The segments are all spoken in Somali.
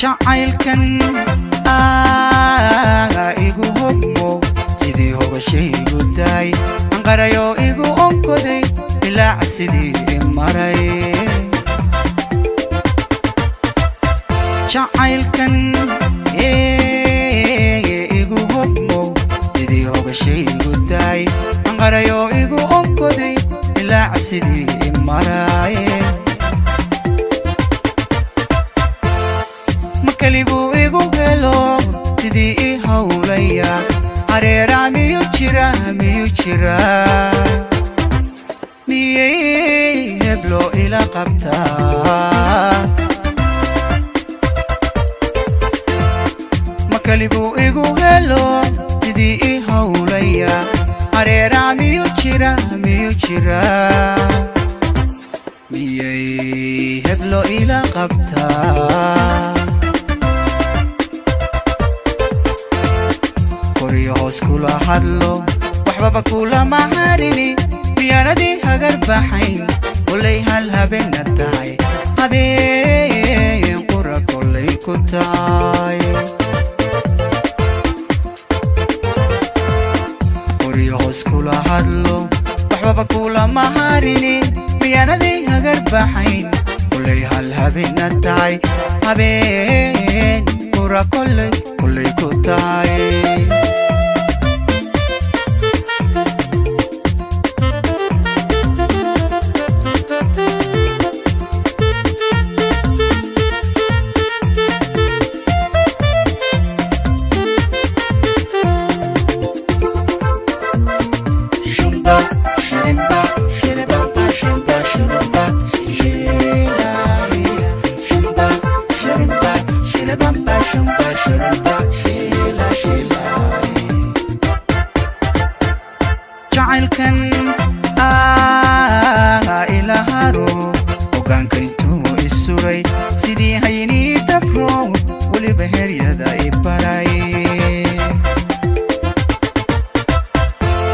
Jacaylkan aa igu hogmo, sidii hogashaygu daay, anqarayo igu onkoday, ilaac sidii imaray. Jacaylkan igu hogmo, sidii hogashaygu daay, anqarayo igu onkoday, ilaac sidii imaray. Makalibuu igu helo, sidii i hawlaya, hareeraa miyu jira, miyu jira, miyay heblo ila qabtaa? Makalibuu igu helo, sidii i hawlaya, hareeraa miyu jira, miyu jira, miyay heblo ila qabtaa? Koryo hoos kula hadlo, waxbaba kulama harini, miyaanadii hagar baxayn? Kolay hal habeena tahay, habeen qura kolay ku tahay. Koryo hoos kula hadlo, waxbaba kulama harini, miyaanadii hagar baxayn? Kolay hal habeena tahay, habeen qura kolay kolay ku tahay. Shumba, shirimba, shiribamba, shumba, shirumba, shila, shumba, shirimba, shiribamba, shumba, shirumba, shila, shila. Jacaylkan aa ila haro, hogaanka intuu isuray, sidii haynii dabro, weliba heryada i baray.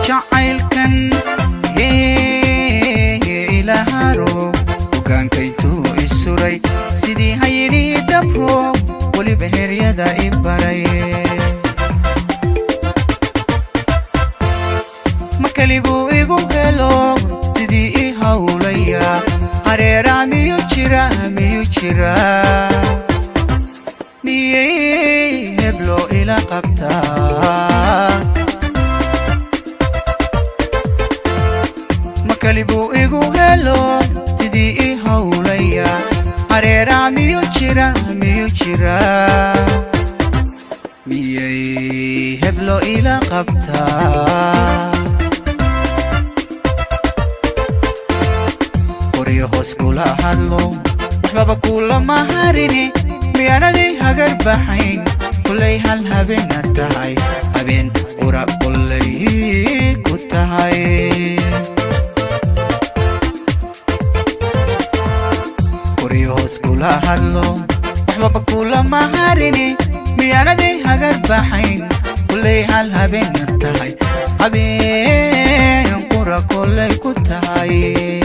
Jacaylkan ila haro, hogaanka intuu isuray, sidii haynii dabro, weliba heryada i baray. Makalibuu igu helo, sidii i hawlaya, hareeraa miyu jira, miyu jira, miyay heblo ila qabtaa? Makalibuu igu helo, sidii i hawlaya, hareeraa miyu jira, miyu jira, miyay heblo ila qabtaa? Qoryo hoos kula hadlo, waxbaba kulama harini, miyaanadii hagar baxayn? Kolay hal habeena tahay, habeen qura kolay ku tahay. Qoryo hoos kula hadlo, waxbaba kulama harini, miyaanadii hagar baxayn? Kolay hal habeena tahay, habeen qura kolay ku tahay.